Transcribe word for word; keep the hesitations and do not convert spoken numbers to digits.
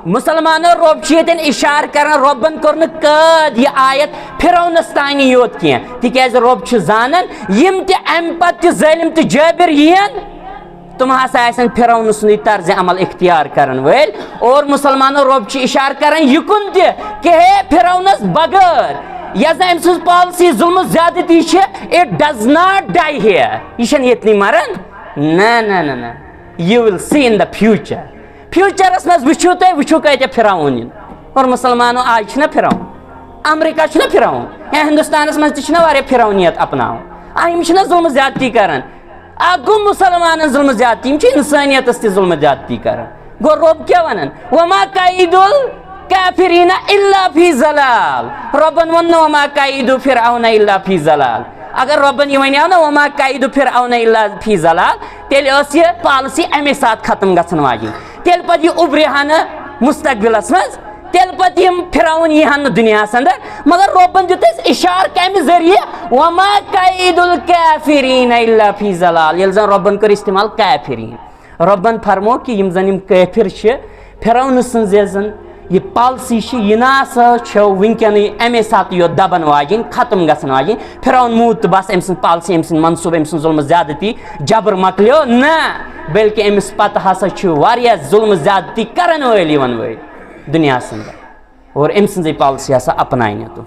مسلمانو، رۄب چھُ ییٚتٮ۪ن اِشارٕ کران، رۄبن کوٚر نہٕ قٲد یہِ آیت فرعونس تانی یوت کینٛہہ، تِکیازِ رۄب چھُ زانان یِم تہِ امہِ پتہٕ تہِ ظٲلم تہٕ جٲبر یِین، تِم ہسا آسن فرعون سُنٛدُے طرزِ عمل اختیار کرن وٲلۍ۔ اور مسلمانو، رۄب چھُ اِشارٕ کران یِکُن تہِ کہ ہے فرعونس بغٲر، یۄس زن أمۍ سٕنٛز پالیسی ظلم و زیادتی چھِ، it does not die here۔ یہِ چھَنہٕ ییٚتنٕے مران۔ نہ، نہ، نہ، نہ۔ You will see in the future۔ Futures منٛز وٕچھِو تُہۍ، وٕچھِو کۭتیٛاہ فرعون یِن۔ اور مسلمانو، آز چھِنہ فرعون؟ امریکہ چھُنہ فرعون؟ یا ہندوستانس منٛز تہِ چھِنہ واریاہ فرعونیت اپناوان؟ آ، یِم چھِنہ ظلم زیادتی کران؟ اکھ گوٚو مسلمانن ظلم زیادتی، یِم چھِ انسانیتس تہِ ظلم زیادتی کران۔ گوٚو رۄب کیٛاہ ونان؟ وما کید الکافرین الا فی ضلال۔ رۄبن ووٚن نہٕ وما کید فرعون الا فی ضلال۔ اگر رۄبن یہِ ونیو نہ وما کید فرعون الا فی ضلال، تیٚلہِ ٲس یہِ پالیسی امے ساتہٕ ختم گژھن واجِنۍ۔ تیٚلہِ پتہٕ یہِ اُبرِ ہا نہٕ مستقبلس منٛز، تیٚلہِ پتہٕ یِم فرعون یی ہن نہٕ دُنیاہس اندر۔ مگر رۄبن دیُت اَسہِ اِشارٕ کمہِ ذٔریعہٕ؟ وما کید الکافرین الا فی ضلال۔ ییٚلہِ زن رۄبن کٔر استعمال کافرین، رۄبن فرمو کہِ یِم زن یِم کٲفِر چھِ، فرعون سٕنٛز یۄس زن یہِ پالیسی چھِ، یہِ نہ سا چھو وٕنکیٚنٕے امے ساتہٕ یوت دبن واجِنۍ، ختم گژھن واجِنۍ۔ فرعون موٗد تہٕ بس، أمۍ سٕنٛز پالیسی، أمۍ سٕنٛدۍ منصوٗبہٕ، أمۍ سٕنٛز ظلم زیادتی جبر مۄکلیو؟ نہ، بلکہِ أمِس پتہٕ ہسا چھِ واریاہ ظلم زیادتی کرن وٲلۍ یِوان وٲلۍ دُنیاہس اندر۔ اور أمۍ سٕنٛزٕے پالیسی ہسا اپناینہِ تِم۔